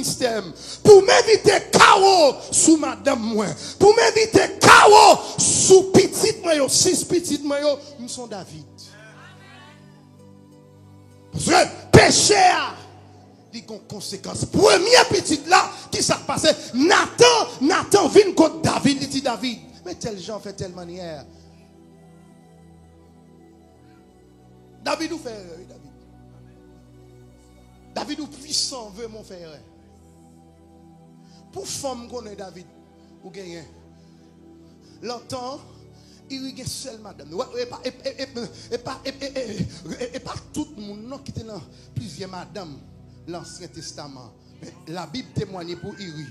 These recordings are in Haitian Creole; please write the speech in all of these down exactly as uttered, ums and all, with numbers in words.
ministè m, pou m evite kawo sou madanm mwen, pou m evite kawo sou pitit mwen yo, sis pitit mwen yo, m se yon David. Paske peche a, li gon konsekans. Premye pitit la, ki sa k pase? Natan, Natan vin kot David, li di, David, men tèl jan, fè tèl mannyè. David, ou fè erè, wi, David. David, ou pwisan, vrèman, ou fè erè. Pou fanm konnen, David, ou genyen. Lontan, Iri gen sèl madanm. Wè, e pa, e, e, e, e pa, e, e, e, e, e pa tout moun non ki te nan plizyè madanm Lansyen Testaman. Men Labib temwanye pou Iri.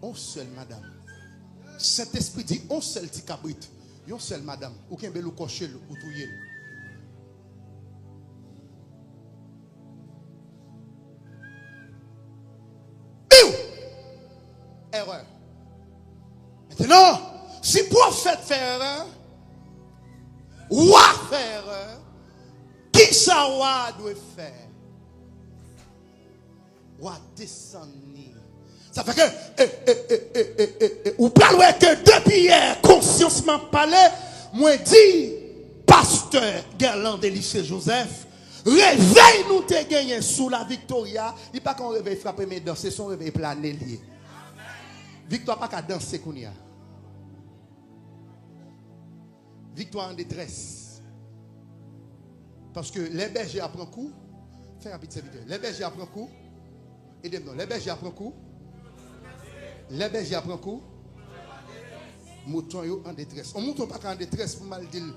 On sèl madanm. Sentespri di on sèl ti kabrit. Yon sèl madanm. Ou kenbe l, ou kòche l, ou touye l. Biw! Erè. Mentnan, si pwofèt fè erè, wa fè erè, kisa wa dwe fè? Wa desann li. Sa fè ke, e, e, e, e, e, e, e, ou pral wè ke depi yè, konsyans m ap pale, mwen di, pastè Guerland Elisée Joseph, revèy nou te genyen sou La Victoria, li pa ka yon revèy frape men danse, se yon revèy plane li ye. Viktwa pa ka danse kounye a. Viktwa an detrès. Paske lè bèje a pran kou, fè rapid sèvitè, lè bèje a pran kou, ede m non, lè bèje a pran kou, lè bèje a pran kou, mouton yo an detrès. On mouton pa ka an detrès pou m al di l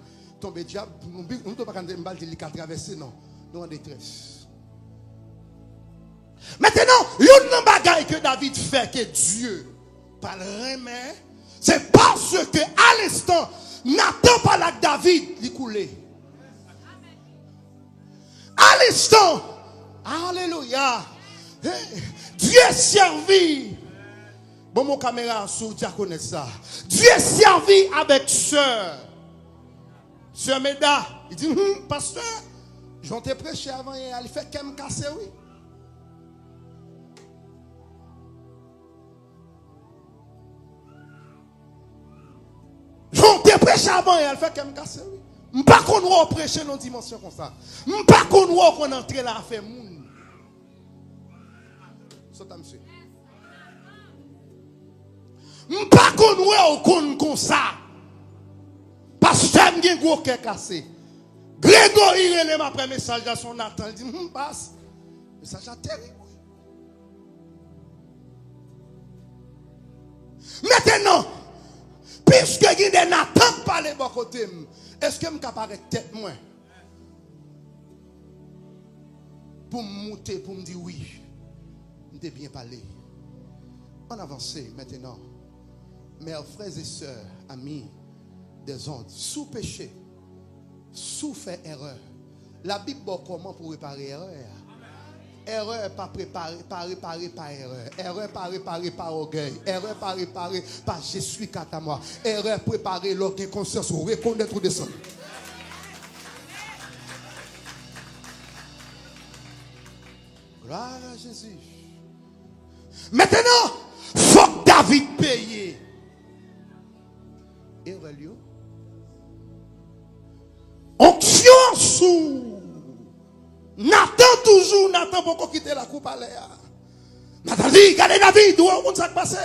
tonbe dyab, on mouton pa ka an detrès pou m al di l li ka travèse, non. Nou an detrès. Mentnan, youn nan bagay ke David fè ke Dye pa l renmen, se paske a lenstan Natan pale ak David, li koule. A lenstan, alelouya, hey, Dye sèvi. Bon, mon kamera sou dyakonès sa. Dye sèvi avèk sè. Sè Meda, li di, hmm, pastè, jan w te preche avan yè a, li fè kè m kase, wi. Jan w te preche avan yè a, li fè kè m kase, wi. M pa konn wè w preche nan dimansyon konsa. M pa konn wè w konn antre la afè moun. Sòt a misye. M pa konn wè w konn konsa. Pastè, m gen gwo kè kase. Gregory rele m apre mesaj la, se yon Natan. Li di, hmm, pas, mesaj la terib, wi. Mentnan, piske gen de Natan k pale bò kote m, èske m ka parèt tèt mwen? Pou m moute, pou m di wi, m te byen pale. Ann avanse mentnan. Mè, frè e sè, ami, dèzòd, si w peche, si w fè erè, Labib ba w kòman pou w repare erè a. Erè pa prepare, pa repare pa erè. Erè pa repare pa ògèy. Erè pa repare pa je suis quant à moi. Erè prepare lè w gen konsyans, ou rekonèt ou desann. Glwa a Jezi. Mentnan, fòk David peye erè l yo. Onksyon sou Natan toujou, Natan poko kite lakou palè a. Natan di, gade David, ou konn sa k pase.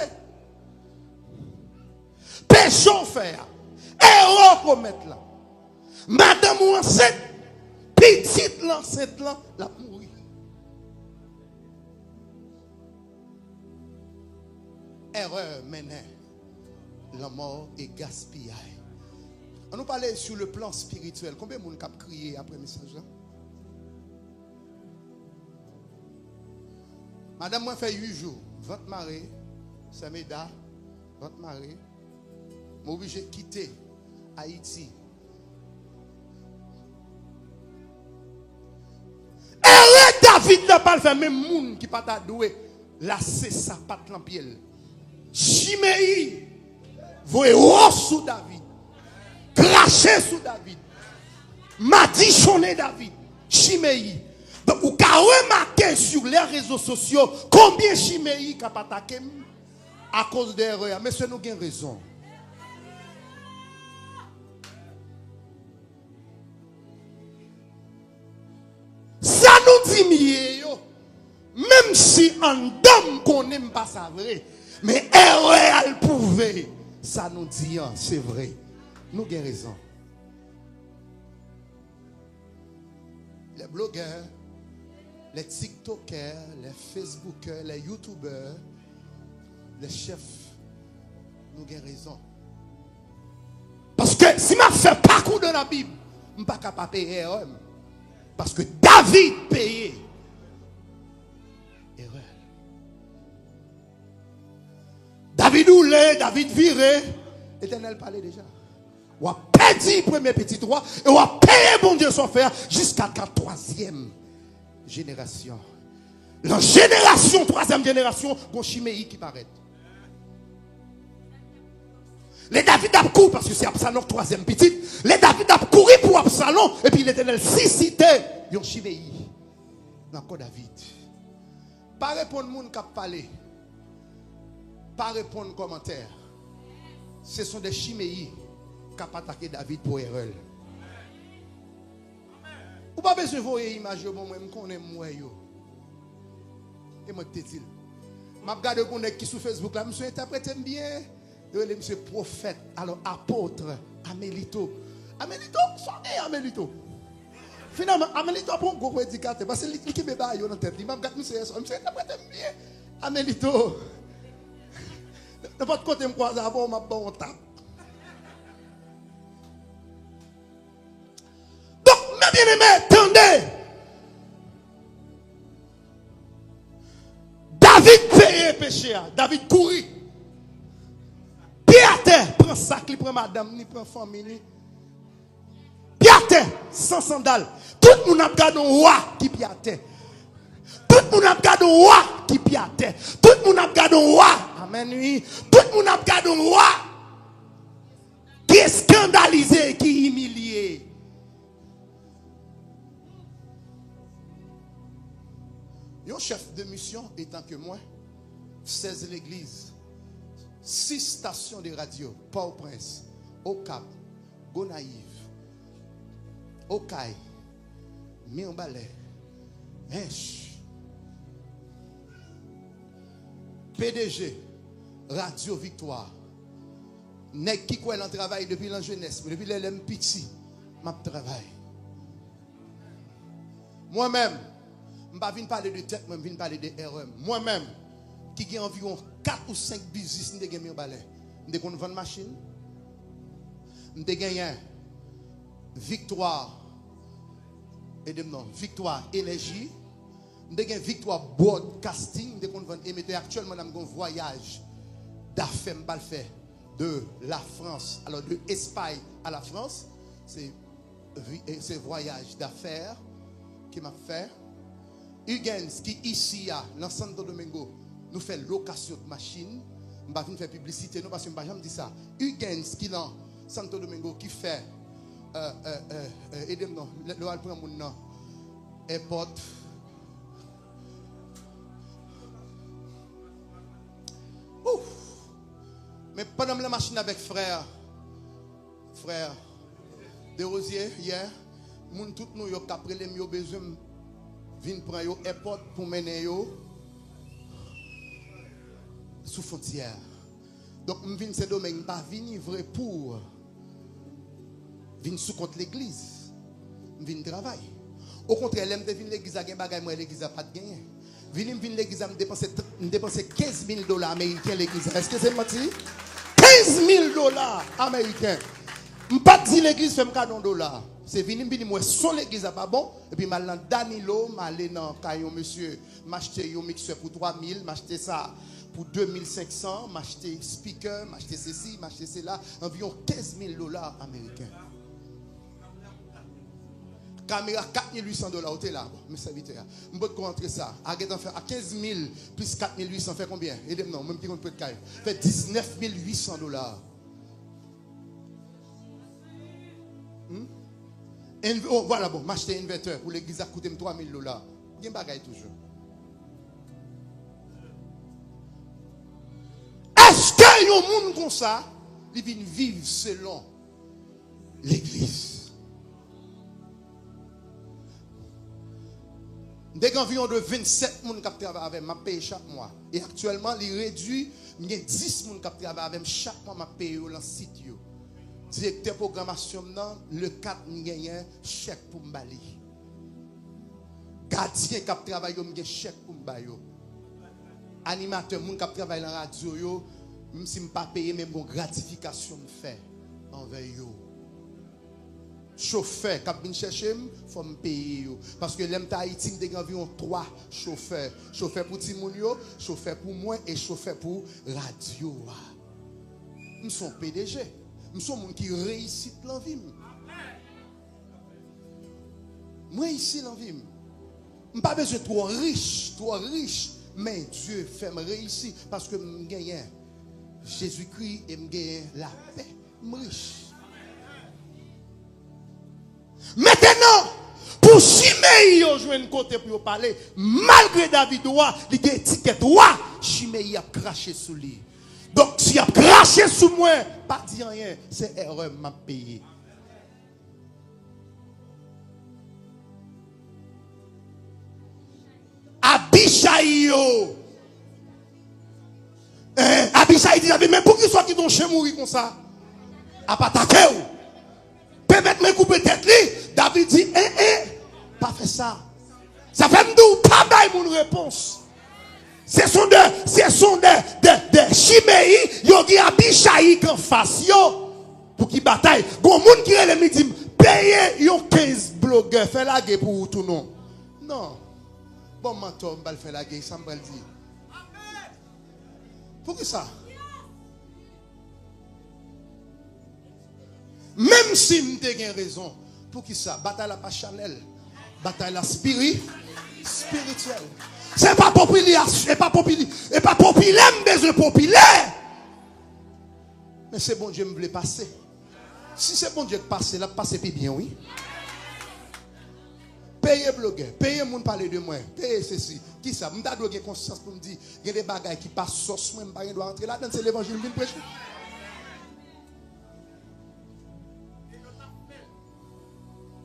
Peche w fè a, erè w komèt la. Madanm ou ansent, pitit lan ansent lan, l ap mouri. Erè mennen lanmò e gaspiyay. Ann nou pale sou le plan espirityèl. Konbyen moun k ap kriye apre mesaj la? Madanm mwen fè uit jou, vant mare, sè Meda, vant mare. Mwen oblije kite Ayiti. Erè David la pa l fè, menm moun ki pa ta dwe lase sapat lan pye l. Chimeyi voye wòch sou David, krache sou David, madichonnen David. Chimeyi. Donk, ou ka remake sou lè rezo sosyo konbyen chimeyi k ap atake m akoz de erè a. Mesye, nou gen rezon. Sa nou di m ye yo, menm si anndan m konnen m pa sa vre, men erè a l pwouve sa nou di an se vre. Nou gen rezon. Les blogueurs, les TikTokers, les Facebookers, les YouTubers, les chefs, nou gen rezon. Paske si m ap fè pakou dan Labib, m pa ka pa peye erè m. Paske David peye erè l. David oule, David vire. Letènèl pale deja. W ap pèdi premye pitit ou a, e w ap peye Bondye sa w fè a jiska ka twazyèm jenerasyon. Nan jenerasyon, twazyèm jenerasyon, gon chimeyi ki parèt. Lè David ap kouri, paske se Absalon k twazyèm pitit, lè David ap kouri pou Absalon, epi Letènèl sisite yon chimeyi nan kò David. Pa reponn moun k ap pale. Pa reponn kòmantè. Ce sont des chimeyi k ap atake David pou erè l. Ou pa bezwen voye imaj yo ban mwen, m konnen m wè yo. E mwen k te di l. M ap gade yon nèg ki sou Facebook la, misye entèprete m byen. Yo rele misye pwofèt, alò apot Amelito. Amelito, sa w gen Amelito? Finalman, Amelito ap yon gwo predikatè, paske li, li kenbe bagay yo nan tèt li. M ap gade misye yèswa, misye entèprete m byen. Amelito. Nenpòt kote m kwaze avè w, m ap ba w yon tap. Donk, men byeneme, tande. David peye peche a. David kouri. Pye atè, pran sak li, pran madanm li, pran fanmi li. Pye atè, san sandal. Tout moun ap gade yon wa ki pye atè. Tout moun ap gade yon wa ki pye atè. Tout moun ap gade yon wa. Amèn, wi. Tout moun ap gade yon wa ki eskandalize, ki imilye. Yon chèf de misyon etan ke mwen, sèz legliz, sis stasyon de radyo, Pòtoprens, Okap, Gonayiv, Okay, Mibalè, Ench, P D G, Radyo Viktwa, nèg ki kwè nan travay depi nan jenès mwen, depi lè, lè m piti, m ap travay. Mwen menm, m pa vin pale de tèt mwen, m vin pale de erè m. Mwen menm, ki gen anviwon kat ou senk biznis m te gen Mibalè. M te konn vann machin. M te genyen Viktwa, ede m non, Viktwa Enèji. M te gen Viktwa Broadcasting, m te konn vann emetè. Aktyèlman, la m gen yon vwayaj dafè m pral fè de la Frans, alò, de Espay a la Frans. Se vi-, e se vwayaj dafè ke m ap fè. Hugens ki isi a, nan Santo Domingo, nou fè lokasyon de machin. M pa vin fè piblisite non, paske m pa janm di sa. Hugens ki nan Santo Domingo, ki fè, euh, euh, euh, euh, ede m non, lè, lè w al pran moun nan èpòt. Ouf! Men pandan m nan machin avèk frè, frè Derosier, yè, moun tout Nouyòk k ap rele m, yo bezwen m vin pran yo èpòt pou mennen yo sou fwontyè. Donk, m vin Sendomeng, m pa vini vre pou vin sou kont legliz. M vin travay. Okontrè, lè m te vin legliz la, gen bagay m wè legliz la pa t genyen. Vini m vin legliz la, m depanse, m depanse kenz mil dola ameriken legliz la. Èske se manti? Kenz mil dola ameriken. M pa t di legliz fè m kado yon dola. Se vini m vini, m wè son legliz la pa bon. Epi m al nan Danilo, m ale nan kay yon mesye, m achte yon miksè pou twa mil, m achte sa pou de mil senk san, m achte speaker, m achte sesi, m achte sela, anviwon kenz mil dola ameriken. Kamera kat mil uit san dola, ou te la, bon, men sèvitè a. M potko antre sa. A gentan fè a kenz mil plis kat mil uit san fè konbyen? Ede m non, mwen ki konn prèt kay. Fè diznèf mil uit san dola. Hmm? Env-, oh, vwala, bon, m achte envètè pou legliz la, koute m twa mil dola. Gen bagay toujou. Èske yon moun konsa, li vin viv selon legliz? M te gen anviwon de vennsèt moun k ap travay avè m, m ap peye chak mwa. E aktyèlman, li redui, m gen dis moun k ap travay avè m, chak mwa m ap peye yo lan sit yo. Direktè pwogramasyon m nan, le kat, m genyen chèk pou m ba li. Gadyen k ap travay yo, m gen chèk pou m ba yo. Animatè, moun k ap travay lan radyo yo, menm si m pa peye, men m gon gratifikasyon m fè anvè yo. Chofè k ap vin chèche m, fò m peye yo. Paske lè m t Ayiti, m te gen anviwon twa chofè. Chofè pou timoun yo, chofè pou mwen e chofè pou radyo a. M se yon P D G. M se yon moun ki reyisit lan vi m. M reyisi lan vi m. M pa bezwen twò rich, twò rich, men Dye fè m reyisi paske m genyen Jezikri e m genyen lapè. M rich. Mentenan, pou Chimeyi yo jwenn kote pou yo pale, malgre David wa, li gen etikèt wa, Chimeyi ap krache sou li. Donk, si y ap krache sou mwen, pa di anyen, se erè m ap peye. Abichayi yo. Eh, Abichayi di David, men poukisa w kite yon chen mouri konsa? Ap atake w. Pèmèt mwen koupe tèt li. David di, en, en, pa fè sa. Sa fè m di w, pa bay moun repons. Se son de, se son de, de, de Chimeyi, yo gen Abichayi k anfas yo. Pou ki batay? Gon moun ki rele m, li di m, peye yon kenz blogè, fè lage pou ou tou non. Non. Bon, mantò, m pral fè lage, sa m pral di. Poukisa? Menm si m te gen rezon, poukisa? Batay la pa chanèl. Batay la spiri, spirityèl. Se pa popili, e pa popili, e pa popilè m bezwen popilè. Men se Bondye m vle pase. Si se Bondye k pase, l ap pase pi byen, wi. Peye blogè, peye moun pale de mwen, peye sesi. Kisa? M ta dwe gen konsyans pou m di, gen de bagay ki pa sòs mwen, m pa gen dwa antre ladan l, se levanjil m vin preche.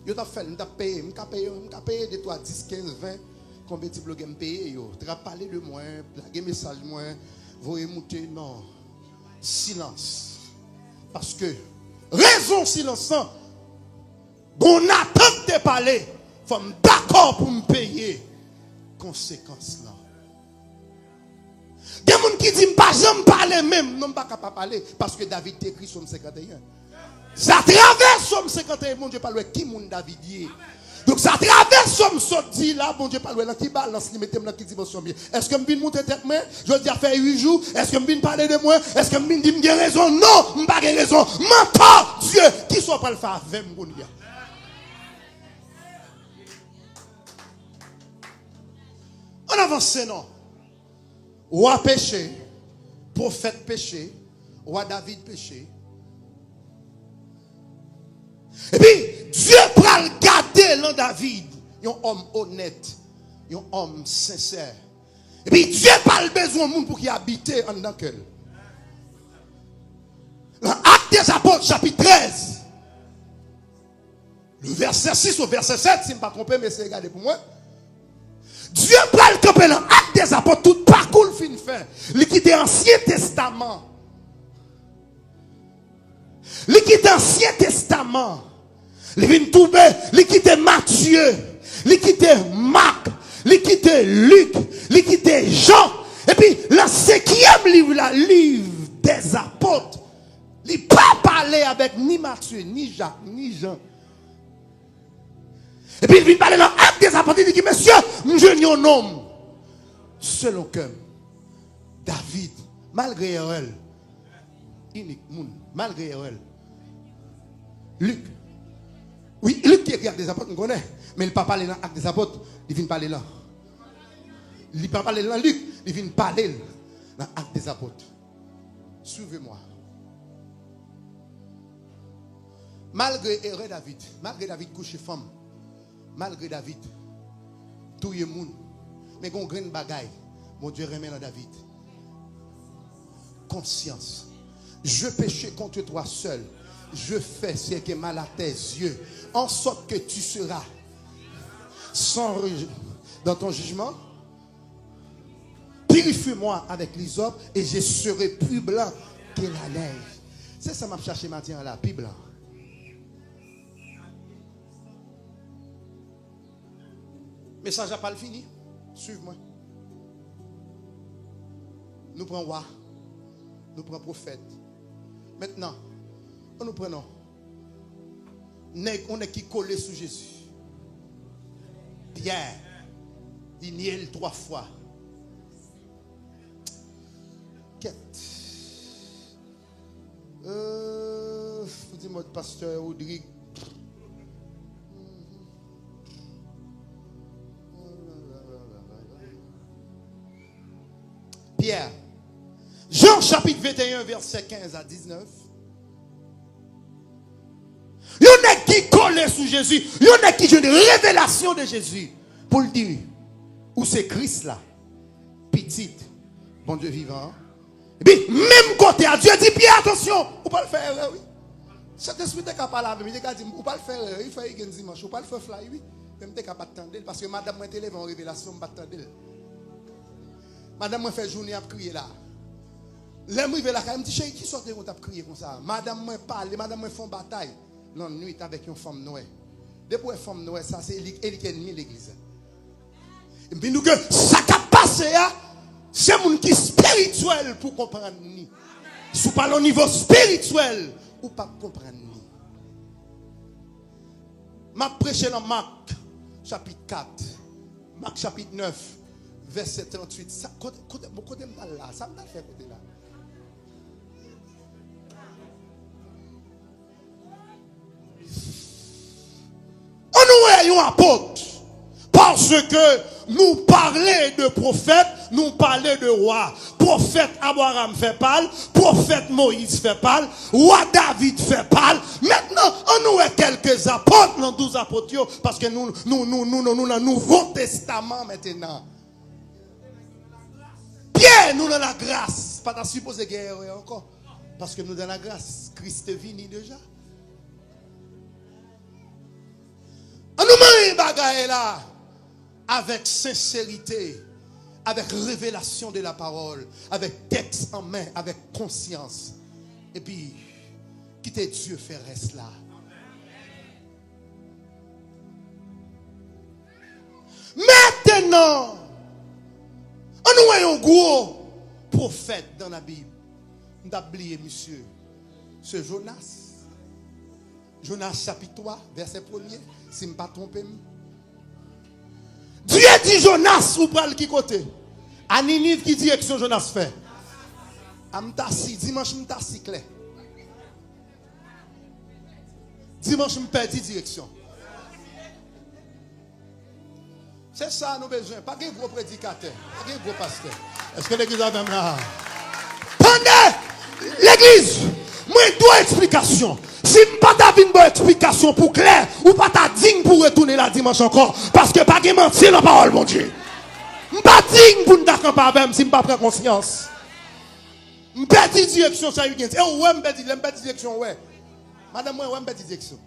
Yo t ap fè l, m t ap peye, m ka peye, m ka peye de twa, dis, kenz, ven, konbyen ti blogè m peye yo. T ap pale de mwen, lage mesaj mwen, voye moute, non. Silans. Paske rezon silans lan, gon Natan k te pale, fò m dakò pou m peye konsekans lan. Gen moun ki di, "M pa janm pale menm." Non, m pa ka pa pale, paske David te ekri Sòm senkanteyen. Se atravè Sòm senkanteyen Bondye pral wè ki moun David ye. Donk, se atravè Sòm m sot di la, Bondye pral wè lan ki balans li mete m, lan ki dimansyon m ye. Èske m vin moute tèt mwen? Jodi a fè uit jou. Èske m vin pale de mwen? Èske m vin di m gen rezon? Non, m pa gen rezon. Mantò Dye, kisa w pral fè avè m kounye a? Ann avanse non. Wa peche, pwofèt peche, wa David peche. Epi, Dye pral gade lan David, yon òm onèt, yon òm sensè. Epi, Dye pral bezwen moun pou ki abite anndan kè l. Lan Actes des Apôtres, chapit trèz, le vèsè sis o vèsè sèt, si m pa twonpe m, eseye gade pou mwen. Dye pral kanpe lan Actes des Apôtres, tout pakou l fin fè. Li kite Ansyen Testaman. Li kite Ansyen Testaman. Li vin twouve, li kite Matye, li kite Mak, li kite Lik, li kite Jan. Epi, lan senkyèm liv la, liv dèzapòt, li pa pale avèk ni Matye, ni Jak, ni Jan. Epi, li vin pale lan Actes des Apôtres, li di, "Mesye, m jwenn yon nonm selon kè m. David, malgre erè l, inik moun, malgre erè l." Lik. Wi, Lik ki ekri Actes des Apôtres, m konnen. Men li pa pale l nan Actes des Apôtres, li vin pale l lan. Li pa pale l nan Lik, li vin pale l nan Actes des Apôtres. Suivez-moi. Malgre erè David, malgre David kouche fanm, malgre David touye moun. Men gen yon grenn bagay Bondye renmen nan David. Konsyans. Je péchai contre toi seul. Je fais ce qui est mal à tes yeux, en sorte que tu seras sans re- dans ton jugement. Purifie-moi avec l'hysope et je serai plus blanc que la neige. Se sa m ap chache maten an la, pi blan. Mesaj la pral fini. Swiv mwen. Nou pran wa. Nou pran pwofèt. Mentnan, ann nou pran non. Nèg, yon nèg ki kole sou Jezi. Pyè. Li nye l twa fwa. Kèt. Euh, pou di mòd pastè Rodrig. Pyè. Jan chapit venteyen, vèsè kenz a diznèf. Yon nèg ki kole sou Jezi, yon nèg ki jwenn revelasyon de Jezi, pou l di, ou se Kris la, pitit Bondye vivan an. Epi, menm kote a, Dye di Pyè, atansyon, ou pral fè erè, wi. Sentespri te ka pale avè m, li te ka di m, ou pral fè erè, wi, frè Higgins, dimanch, ou pral fè fly, wi. Men m te ka pa t tande l, paske madanm mwen te leve yon revelasyon, m pa t tande l. Madanm mwen fè jounen ap kriye la. Lè m rive lakay, m di, cheri, kisa w te konn t ap kriye konsa? Madanm mwen pale, madanm mwen fè yon batay. Lannwit avèk yon fanm nwè. Depi w wè fanm nwè, sa se li, e li ki ènmi legliz la. M vin di w ke sa k ap pase a, se moun ki espirityèl pou konprann li. Si w pa nan nivo espirityèl, ou p ap konprann li. M ap preche nan Mak, chapit kat, Mak, chapit nèf, vèsè tranntuit. Sa, kote, kote, bon, kote m t al la? Sa m t al fè kote la? Ann nou wè yon apot. Paske nou pale de pwofèt, nou pale de wa. Pwofèt Abraram fè pa l, pwofèt Moyiz fè pa l, wa David fè pa l. Mentnan, ann nou wè kèlke apot nan douz apot yo, paske nou, nou, nou, nou, nou, nou nan Nouvo Testaman mentnan. Pyè, nou nan lagras. Pa ta sipoze gen erè ankò. Paske nou nan lagras. Kris te vini deja. Ann nou manyen bagay la avèk senserite, avèk revelasyon de la pawòl, avèk tèks an men, avèk konsyans. Epi, kite Dye fè rès la. Mentnan, ann nou wè yon gwo pwofèt dans la Bible. M t ap bliye misye. Se Jonas. Jonas chapit twa, vèsè premye, si m pa twonpe m. Dye di Jonas, ou pral ki kote? A Niniv, ki direksyon Jonas fè? A m t asi, dimanch m t asi klè. Dimanch m pèdi direksyon. Se sa nou bezwen. Pa gen gwo predikatè. Pa gen gwo pastè. Èske legliz avè m la? Tande! Legliz! Mwen dwe eksplikasyon. Si m pa ta vin ba w eksplikasyon pou klè, ou pa ta dign pou retounen la dimanch ankò. Paske pa gen manti nan pawòl Bondye. M pa dign pou n ta kanpe avè m si m pa pran konsyans. M pèdi direksyon, sa yu gen. E w wè m pèdi, lè m pèdi direksyon, w wè. Madanm mwen wè m pèdi direksyon.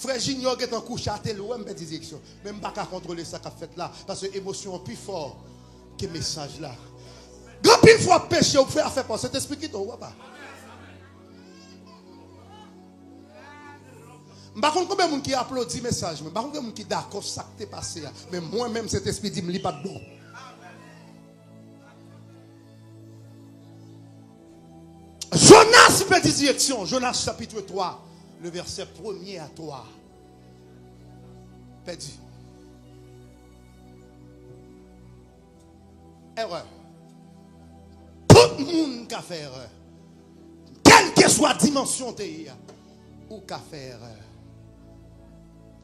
Frè Junior gentan kouche atè, l wè m pèdi direksyon. Men m pa ka kontwole sa k ap fèt la, paske emosyon an pi fò ke mesaj la. Gen anpil fwa peche ou fè afè pa w, Sentespri kite w, papa. M pa konn konbyen moun ki aplodi mesaj mwen, m pa konn konbyen moun ki dakò sa k te pase a, men mwen menm, Sentespri di m li pa t bon. Jonas pèdi direksyon. Jonas chapitre trois, le verset premier à trois. Pèdi. Erè. Tout moun ka fè erè. Kèlkeswa dimansyon w te ye a, ou ka fè erè.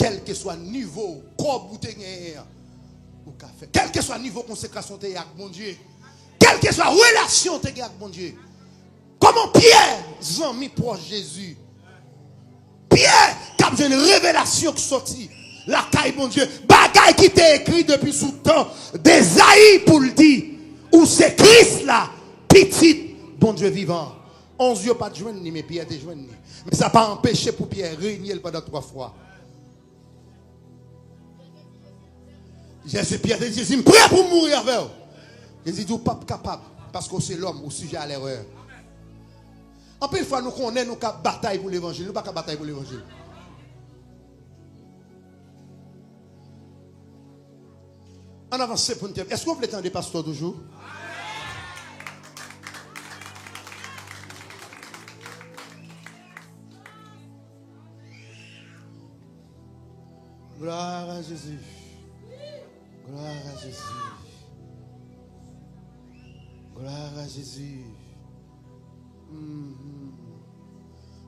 Kèlkeswa nivo kòb ou te genyen an, ou ka fè. Kèlkeswa nivo konsekrasyon w te ye ak Bondye, kèlkeswa relasyon w te gen ak Bondye, kòman Pyè, zanmi pwòch Jezi, Pyè k ap jwenn revelasyon k sòti Lakay Bondye, bagay ki te ekri depi sou tan Ezayi pou l di, ou se Kris la, pitit Bondye vivan. Onz yo pa t jwenn li, men Pyè te jwenn li. Men sa pa anpeche pou Pyè renye l pandan twa fwa. Jezi, Pyè te di Jezi, m prè pou m mouri avè w. Jezi di, ou p ap kapab, paske w se lòm, ou sijè a lerè. Anpil fwa, nou konnen nou ka batay pou levanjil, nou pa ka batay pou levanjil. Ann avanse pou n te. Èske w vle tande pastè toujou? Gloire à Jésus. Gloire à Jésus. Gloire à Jésus. Mhm.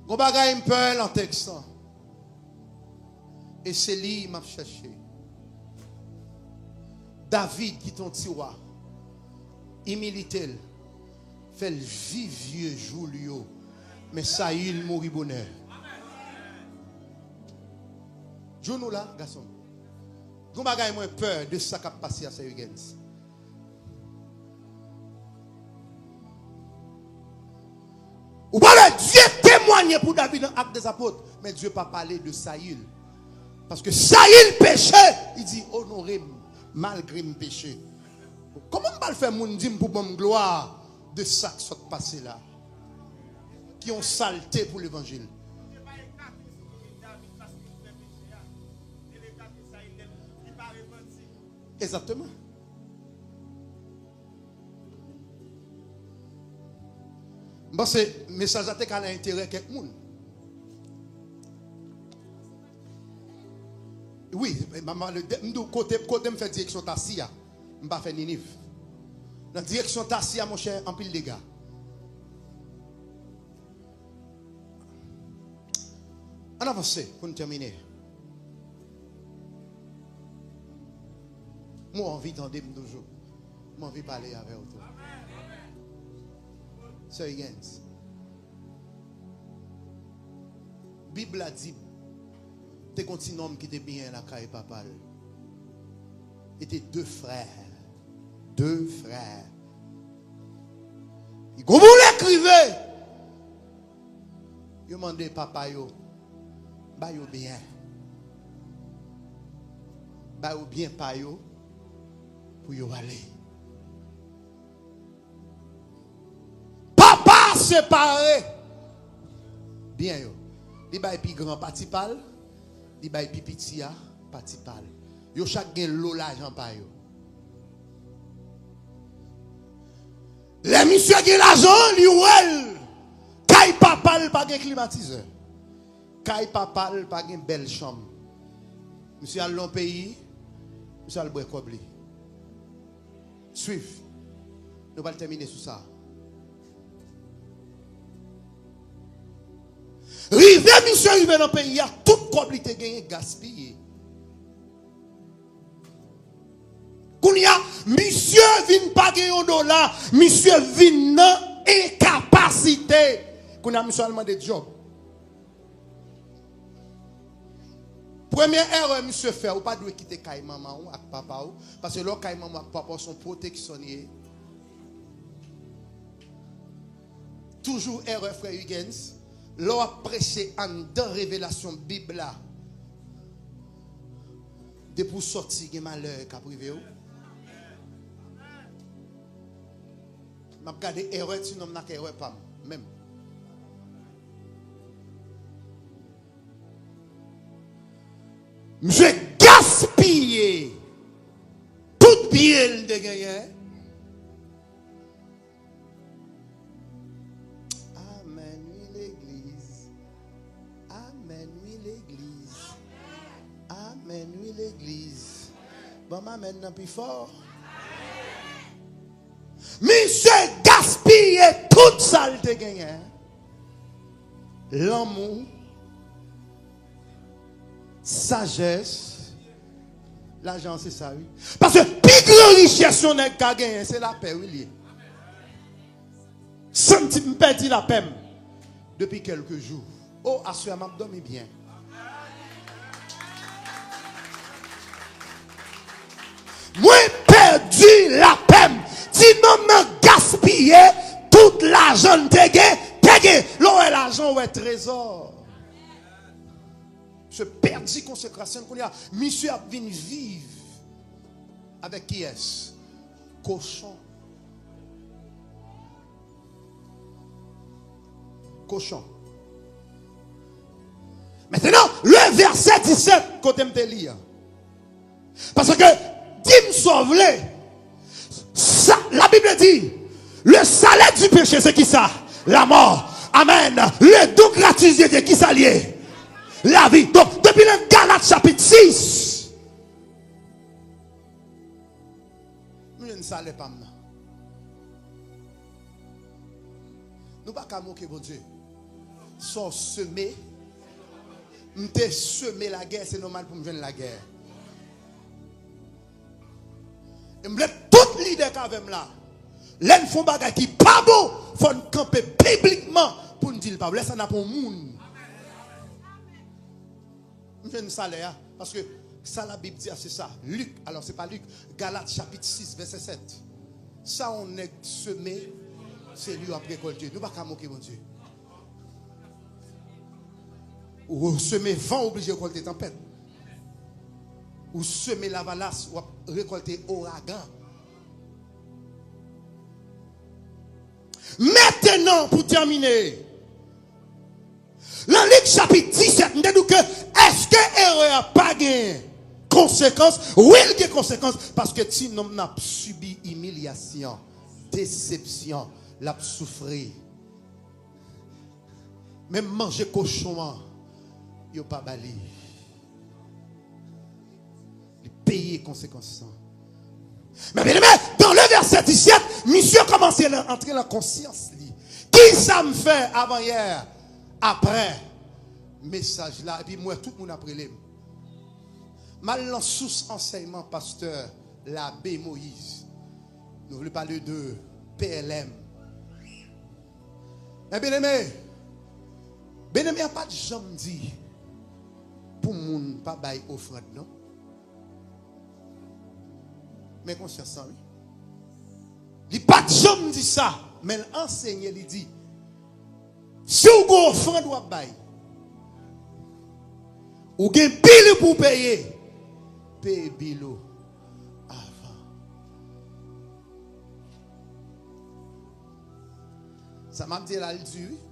Gon bagay m pè nan tèks lan. E se li m ap chèche. David ki te yon ti wa, imilite l, fè l viv vye jou l yo. Men Sayil mouri bonè. Jou nou la, gason m. Gon bagay mwen pè de sa k ap pase a Sè Huguens. Ou pa wè Dye temwanye pou David nan Ak dè Zapot, men Dye pa pale de Sayil. Paske Sayil peche, li di, onore m malgre m peche. Kòman m pral fè moun di m pou ban m glwa de sa k sot pase la? Ki yon salte pou levanjil. Egzakteman. M panse mesaj la te ka nan enterè kèk moun. Wi, m, m, m, m di w kote, kote m fè direksyon Tasi a, m pa fè Niniv. Nan direksyon Tasi a, monchè, anpil dega. Ann avanse pou n tèmine. Mwen anvi tande m toujou. Mwen anvi pale avè w tou. Sè Higgins. Bib la di, te gon ti nonm ki te byen lakay papa l. E te de frè. De frè. Gon boulèt rive. Yo mande papa yo, ba yo byen. Ba yo byen pa yo pou yo ale. Papa separe byen yo. Li bay pi gran pati pa l, li bay pi piti a pati pa l. Yo chak gen lo lajan pa yo. Lè misye gen lajan, li wè l. Kay papa l pa gen klimatizè. Kay papa l pa gen bèl chanm. Misye al nan peyi, misye al bwè kòb li. Swiv. Nou pral tèmine sou sa. Rive misye rive nan peyi a, tout kòb li te genyen gaspiye. Kounye a, misye vin pa gen yon dola, misye vin nan enkapasite. Kounye a, misye al mande djòb. Premye erè misye fè, ou pa dwe kite kay manman w ak papa w, paske lè w kay manman w ak papa w, se yon pwoteksyon li ye. Toujou erè, frè Huggins, lè w ap preche anndan revelasyon Bib la, depi w sòti, gen malè k ap rive w. M ap gade erè ti nonm nan ak erè pa m menm. Misye gaspiye tout byen l te genyen. Amèn wi legliz. Amèn wi legliz. Amèn wi legliz. Ban m amèn nan pi fò. Misye gaspiye tout sa l te genyen. Lanmou, sajès, lajan se sa wi. Paske pi gran richès yon nèg ka genyen, se lapè wi li ye. Santi m pèdi lapè m depi kèlke jou. O, aswè a m ap dòmi byen. Mwen pèdi lapè m. Ti nonm nan gaspiye tout lajan l te gen, te gen. Lè w wè lajan, w wè trezò. Misye pèdi konsekrasyon l kounye a. Misye ap vin viv avèk kiyès? Kochon. Kochon. Mentnan, le vèsè disèt, kote m te li a. Paske, di m sa w vle, sa, la Bible di, le salaire du péché, c'est qui ça? La mort. Amen. Le don gratuit de Dieu, ki sa l ye? Lavi. Donk, depi nan Galat chapit sis, nou jwenn salè pa m nan. Nou pa ka moke Bondye. Sa w seme, m te seme lagè, se nòmal pou m jwenn lagè. E m vle tout lidè k avè m la, lè n fè yon bagay ki pa bon, fò n kanpe piblikman pou n di l pa bon. Lè sa n ap yon moun. M jwenn salè a, paske sa Labib di a, se sa. Lik, alò, se pa Lik, Galat chapit sis, vèsè sèt. Sa yon nèg seme, se li w ap rekòlte. Nou pa ka moke Bondye. Ou seme van, ou oblije rekòlte tanpèt. Ou seme lavalas, w ap rekòlte oragan. Mentnan, pou tèmine, nan Lik chapit disèt, m te di w ke, èske erè a pa gen konsekans? Wi, l gen konsekans, paske ti nonm nan ap sibi imilyasyon, desepsyon, l ap soufri. Menm manje kochon an, yo pa ba li. Li peye konsekans lan. Men byeneme, dans le verset dix-sept, misye kòmanse lan, antre lan konsyans li. Kisa m fè avanyè, aprè mesaj la? Epi m wè tout moun ap rele m. M al lan sous ansèyman pastè Labe Moyiz. Nou vle pale de P L M. Men byeneme, byeneme a pa t janm di pou moun pa bay ofrann, non. Men konsyans lan, wi. Li pa t janm di sa, men l ansenye, li di, si w gen ofrann w ap bay, ou gen bil pou w peye, peye bil ou avan. Sa m ap di la, l di wi.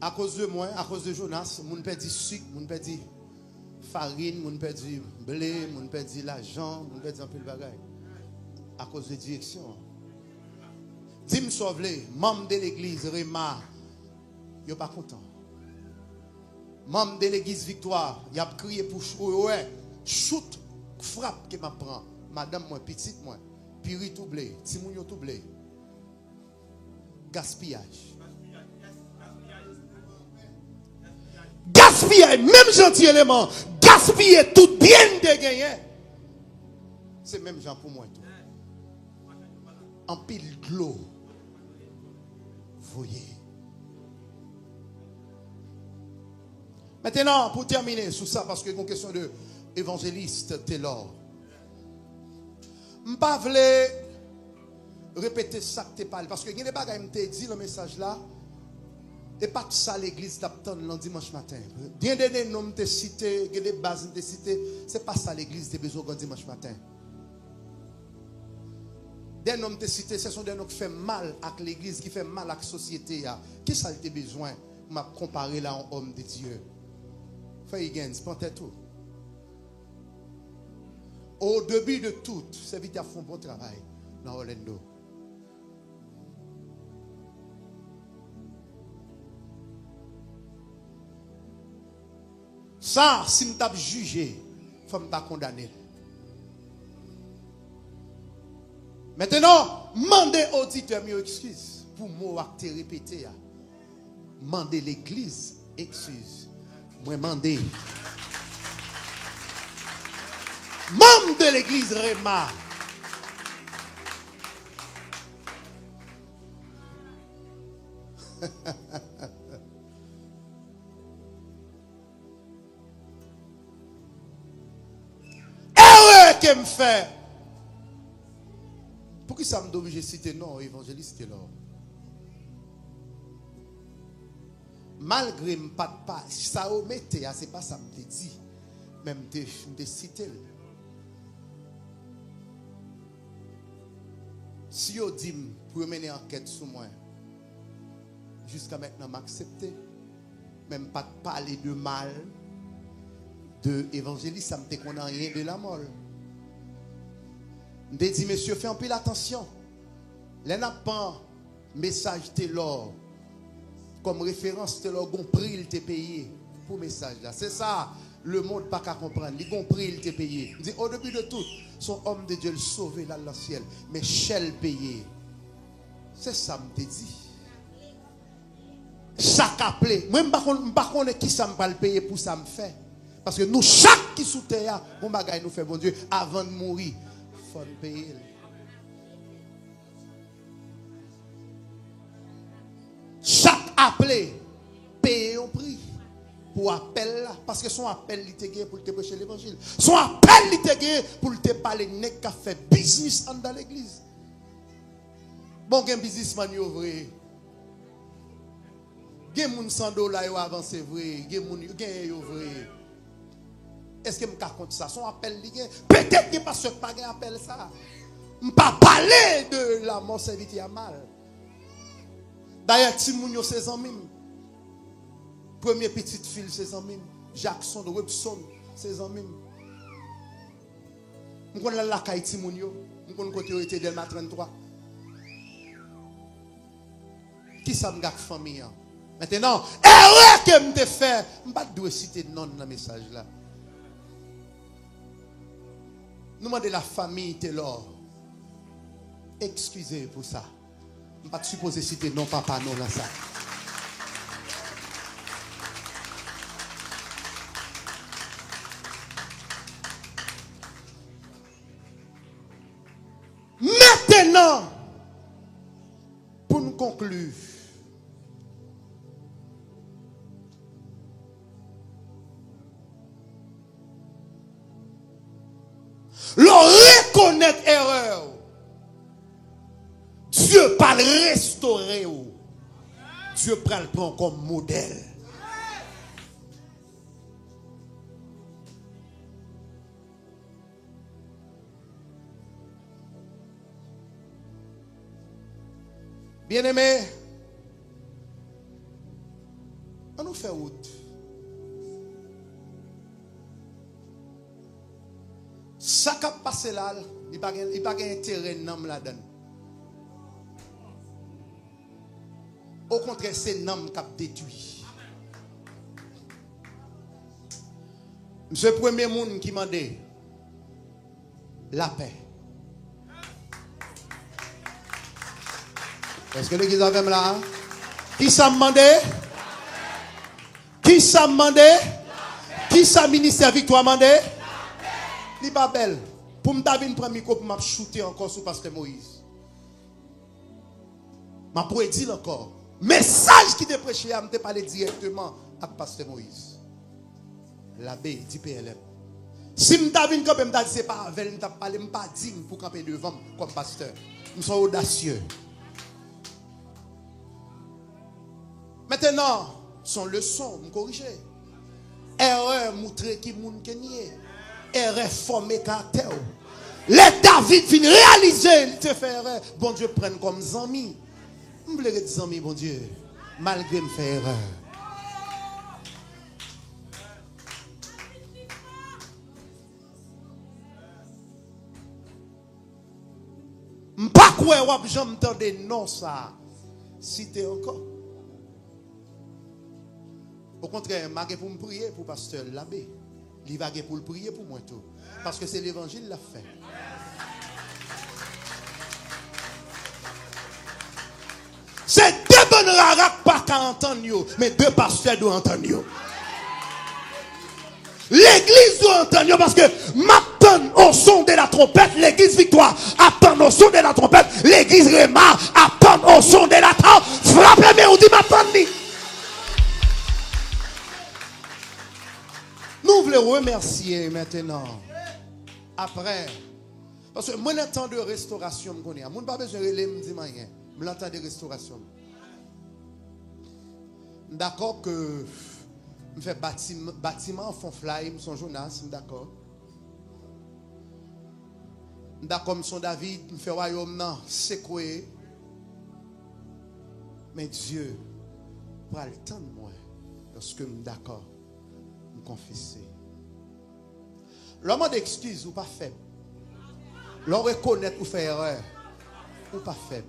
Akoz de mwen, akoz de Jonas, moun pèdi sik, moun pèdi farin, moun pèdi ble, moun pèdi lajan, moun pèdi anpil bagay. Akoz de direksyon an. Di m sa w vle, manm de legliz Rema, yo pa kontan. Manm de legliz Viktwa, y ap kriye pou ch-, ou wè, chout, frap ke m ap pran. Madanm mwen, pitit mwen, piri touble, timoun yo touble. Gaspiyaj. Gaspiyaj, menm jan ti eleman gaspiye tout byen l te genyen. Se menm jan pou mwen tou. Anpil dlo voye. Mentnan, pou tèmine sou sa, paske gon kesyon de evanjelis Telor. M pa vle repete sa k te pale, paske gen de bagay m te di nan mesaj la, e pa t sa legliz t ap tann nan dimanch maten. Gen de, de non m te site, gen de baz m te site, se pa sa legliz te bezwen nan dimanch maten. De non m te site, se son de non k fè mal ak legliz, ki fè mal ak sosyete a. Kisa l te bezwen? M ap konpare l a yon òm de Dye. Frè Higgins, pran tèt ou. Au début de tout, sèvitè a fè yon bon travay nan Orlando. Sa, si m t ap jije, fò m ta kondane l. Mentnan, mande oditè m yo eskiz pou mo a k te repete a. Mande legliz eskiz. Mwen mande manm de legliz Rema Erè ke m fè. Poukisa m te oblije site non evanjelis Telor? Malgre m pa t pa, sa yo mete a, se pa sa m te di, men m te, m te site l. Si yo di m pou yo mennen ankèt sou mwen, jiska mentnan m aksepte. Men m pa t pale de mal de evanjelis sa, m te konn anyen de lanmò l. M te di, mesye, fè anpil atansyon. Lè n ap pran mesaj Telor kòm referans, Telor gon pri l te peye pou mesaj la. Se sa, lemonn pa ka konprann. Li gon pri l te peye. M di, au début de tout, se yon homme de Dieu, l sove, l al nan syèl. Men chè l peye. Se sa m te di. Chak aple. Mwen, m pa konn, m pa konnen kisa m pral peye pou sa m fè. Paske nou chak ki sou tè a, gon bagay nou fè Bondye avan n mouri, fò n peye l. Chak aple peye yon pri pou apèl la, paske se yon apèl li te gen pou l te preche levanjil. Se yon apèl li te gen pou l te pale nèg k ap fè biznis anndan legliz. Bon, gen biznismann yo vre. Gen moun san dola yo avanse vre. Gen moun yo genyen yo vre. Èske m ka kont sa? Se yon apèl li gen. Petèt gen pastè k pa gen apèl sa. M pa pale de lanmò sèvitè a mal. Dayè, timoun yo se zanmi m. Premye pitit fi l se zanmi m. Jackson, Webson, se zanmi m. M konn al lakay timoun yo. M konn kote yo rete, Dèlma trannntwa. Kisa m gen ak fanmi an? Mentenan, erè ke m te fè, m pa t dwe site non l nan mesaj la. Nou mande lafanmi Telor eskize pou sa. M pa t sipoze site non papa nou lan sa. Mentenan, pou n konkli, lè w rekonèt erè w, Dye pral restore w. Dye pral pran w kòm modèl. Byeneme, ann nou fè wout. Sa k ap pase la, li pa gen, li pa gen enterè nanm ladan l. Okontrè, se nanm k ap detwi. M se premye moun ki mande lapè. Èske legliz avè m la? Kisa m mande? Kisa m mande? Kisa ministè Viktwa mande? Li pa bèl. Pou m ta vin pran mikwo pou m ap choute ankò sou pastè Moyiz. M ap redi l ankò. Mesaj ki te preche a, m te pale dirèkteman ak pastè Moyiz. Labe di P L M. Si m ta vin kanpe, m ta di se pa avè l m t ap pale, m pa diy pou kanpe devan m kòm pastè. M se yon odasye. Mentenan, se yon leson, m korije. Erè moutre ki moun ke n ye. Erè fòme karaktè w. Lè David vin reyalize li te fè erè, Bondye pran l kòm zanmi. M vle ret zanmi Bondye, malgre m fè erè. M pa kwè w ap janm tande non sa a site ankò. Okontrè, m a gen pou m priye pou pastè Labe. Li va gen pou l priye pou mwen tou. Paske se levanjil l ap fè. Se de bann rara k pa ka antann yo, men de pastè dwe antann yo. Legliz dwe antann yo, paske m ap tann au son de la trompette, legliz Viktwa ap tann au son de la trompette, legliz Rema ap tann au son de la trompette. Frape men ou di, m ap tann. Remèsye mentenan. Apre, paske mwen nan tan de restorasyon m kounye a. Moun pa bezwen rele m, di m anyen. M nan tan de restorasyon m. M dakò ke m fè batiman, batiman an fon flay, m son Jonas, m dakò. M dakò m son David, m fè wayòm nan sekwe. Men Dye pral tann mwen lòske m dakò, m konfese. Lè w mande ekskiz, ou pa fèb. Lè w rekonèt ou fè erè, ou pa fèb.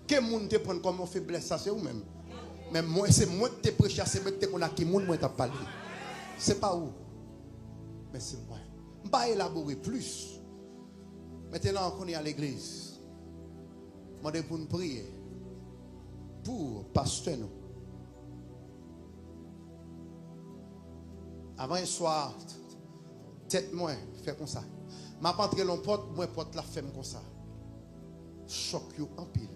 Ke moun te pran kòm yon feblès, sa se ou menm. Men mwen, se mwen ki te preche a, se mwen ki te konn ak ki moun mwen t ap pale. Se pa ou. Men se mwen. M pa elabore plis. Mentenan, kounye a legliz, mande pou n priye pou pastè nou. Avan yè swa, tèt mwen fè konsa. M ap antre nan pòt, m wè pòt la fè m konsa. Chòk yo anpil.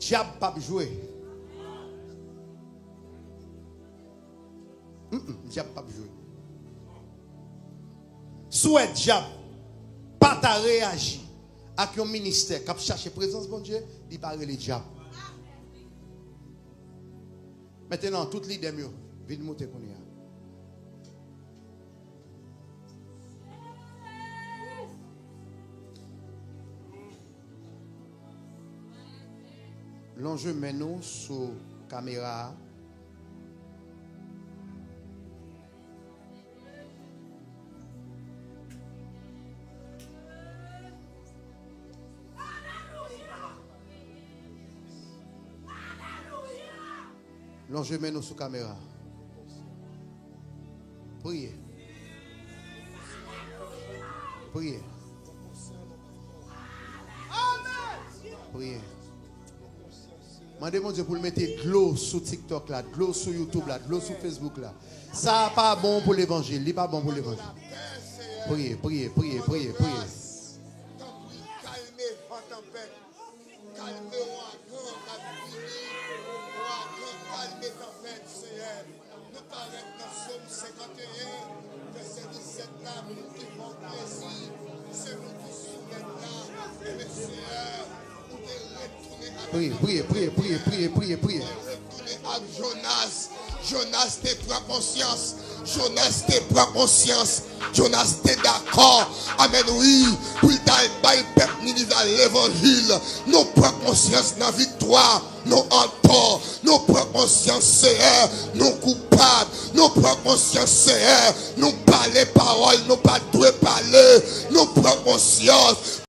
Dyab p ap jwe. Mm, mm, dyab p ap jwe. Si w wè dyab pa ta reyaji ak yon ministè k ap chache prezans Bondye, li pa rele dyab. Mentenan, tout lidè m yo, vin moute kounye a. Lonje men nou sou kamera a. Lonje men nou sou kamera. Priye. Priye. Priye. Mande Bondye pou l mete dlo sou TikTok la, dlo sou YouTube la, dlo sou Facebook la. Sa pa bon pou levanjil, li pa bon pou levanjil. Priye, priye, priye, priye, priye. Tanpri, kalme van tanpèt. Kalme ouragan k ap vini. Ouragan, kalme tanpèt, Seyè. Nou parèt nan Sòm senkanteyen, vèsè disèt la, moun ki pran plezi, se moun ki sou nèt la. Ebyen, Seyè, ou te retounen avèk Priye, priye, priye, priye, priye, priye, priye. Ou te retounen ak Jonas. Jonas te pran konsyans. Jonas te pran konsyans. Jonas te dakò. Amèn, wi. Pou l t al bay pèp Niniv la levanjil. Nou pran konsyans nan viktwa. Nou antò. Nou pran konsyans, Seyè. Nou koupab. Nou pran konsyans, Seyè. Nou pale pawòl nou pa t dwe pale. Nou pran konsyans.